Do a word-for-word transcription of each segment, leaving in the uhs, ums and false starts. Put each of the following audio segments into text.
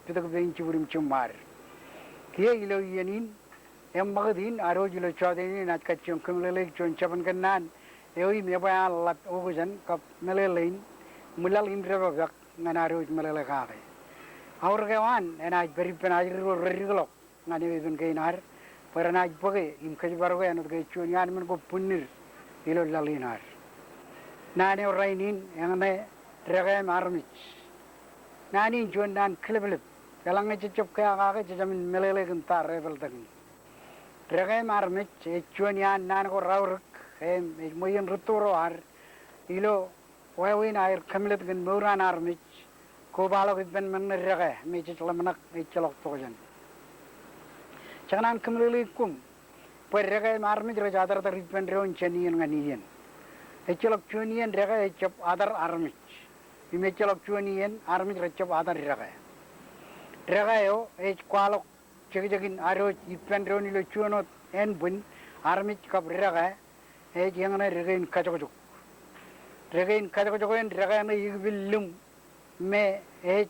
pitōk pein jibwid im jiṃṃaad. Kiiō ilo iien in, eṃṃakūt in ad wōj ilo jọteen in enaaj kajjioñ kōmeḷeḷeik juon jabōn kōnnaan eo im ebwe an ḷap okjān kab meḷeḷein ṃwilaḷ im dāpapek ñan ad wōj meḷeḷe kake. Aorōk eo an enaaj pād ippān ajri ro reddikḷọk ñan eo ippān kein ad bwe renaaj bōke im kōjparoke āinwōt ke juon iaan men ko bwinnid ilo laḷ in ad. Naan eo rainin eñṇe Dekā im Armej. Naan in juon naan kōleplep. Eḷaññe jej jab kea kake, jej jāmin meḷeḷe kōn ta rej pāltak in. Dekā im Armej ej juon iaan naan ko raorōk im ej ṃweien rūtto ro ad ilo wāween aer kōmmeḷeḷe kōn mour an armej kobaḷọk ippān men ṇe dekā me jej ḷōmṇak ejjeḷọk tokjān. Jej kōṇaan kōmeḷeḷeik koṃ bwe dekā im armej rej atartar ippān doon jān iien ñan iien. Ejjeḷọk juon iien dekā ejjab atar armej. Im ejjeḷọk juon iien armej rejjab atar dekā. Dekā eo ej kwaḷọk jekjekin ad wōj ippān doon ilo juon wōt ānbwin, armej kab dekā ej eñṇe dekein kajokjok. Dekein kajokjok en dekā ṇe ikipil lim me ej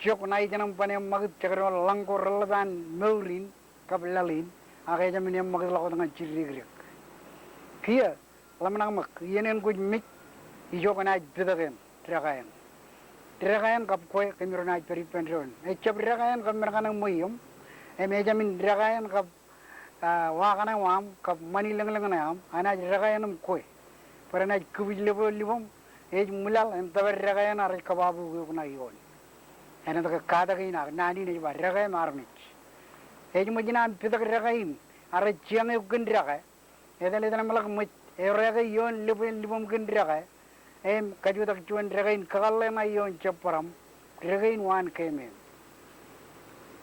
jok ṇa ijin im ban eṃṃakūt jekdọọn ḷañ ko reḷḷap an mour in kab laḷ in, ak ejāmin eṃṃakūtḷọk wōt ñan jiddikdik. Kiiō ḷōmṇak ṃōk, iien en kwōj mej, ijo kwōnaaj pitōk en, dekā en. Dekā en kab kwe kōmro naaj pād ippān doon. Ejjab dekā en kab men kaṇe ṃweiem, im ejāmin dekā en kab, ah, wa kaṇe eo aṃ kab ṃani lōñlōñ ṇe aṃ, enaaj dekā en im kwe. Bwe renaaj kūpij lōb eo lipoṃ, ej ṃwilaḷ im tōpar dekā eṇ ak rej kōbaabook eok ṇa ioon. Āinwōt ke katak in ak naan in ej ba dekā im armej. Ej ṃōj in aṃ pitōk dekā in ak rej jiañ eok kōn dekā. Etal etal im ḷak ṃōj, eor eo ke ioon lōb eo lipoṃ kōn dekā im kajutak juon dekā in kakōḷḷe ṇa ioon jab bōraṃ, dekā in waan keemem.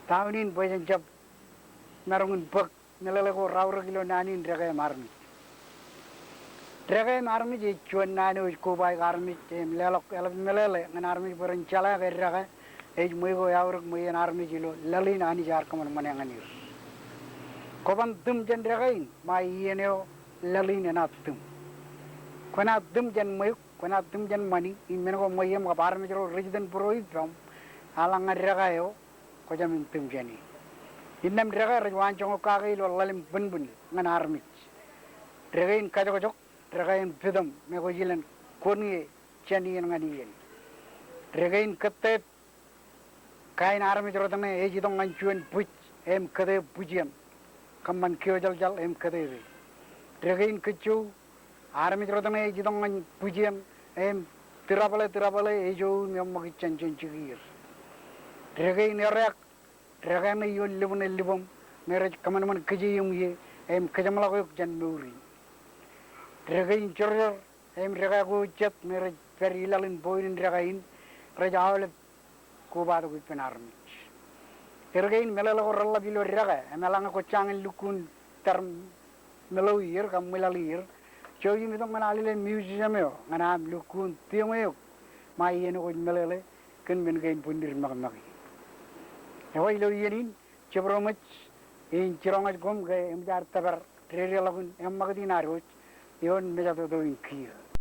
Ta unin bwe jen jab maroñ in bōk meḷeḷe ko raorōk ilo naan in dekā im armej. Dekā im armej ej juon naan eo ej kobaik armej im leḷọk eḷap meḷeḷe ñan armej bwe ren jeḷā ke dekā ej ṃweo ko eaorōk ṃweien armej ilo laḷ in Anij ear kōṃanṃane ñan er. Kwōban tūm jān dekā in, ṃae iien eo laḷ in enaaj tūm. Kwōnaaj tūm jān ṃweo, kwōnaaj tūm jān ṃani, im men ko ṃweiem kab armej ro rej itōn būro ippaṃ, eḷaññe dekā eo kwō jāmin tūm jāni. Innām dekā rej waanjoñak kake ilo ḷalem bōnbōn ñan armej. Dekā in kajokjok, dekā in pitōṃ me kwōj ilān koṇe jān iien ñan iien. Dekā in kōtteet, kain armej rot ṇe ej itok ñan juon bwij im kōtteet bwijiem. Kōṃṃan kiojaljal im kōtteete. Dekā in kōjjou, armej rot ṇe ej itok ñan bwijiem im tūrabōḷe tūrabōḷe ejou im eṃṃakūt jān juon jikier. Dekā in ereak, dekā ṇe ioon lōb ṇe lipoṃ me rej kōṃanṃan kōjeiōṃ ie im kōjeṃḷọk eok jān mour in. Dekā in jorjor im dekā ko jet me rej pād ilaḷ in bọọlin dekā in rej aolep kobatok ippān armej. Dekā in meḷeḷe ko reḷḷap ilo dekā, im eḷaññe kwōj jañin lukkuun tar meḷeḷe er kab ṃwilaḷ er, jouj im itok ñan alele musician eo ñan aṃ lukkuun tiōñ eok ṃae iien eo kwōj meḷeḷe kōn men kein bwinnid ṃakṃaki. Ekwe ilo iien in, jabdewōt ṃōj in jiroñōj koṃ ke eṃōj ad tōpar dedeḷọkin eṃṃakūt in ad wōj ioon mejatoto in kiiō.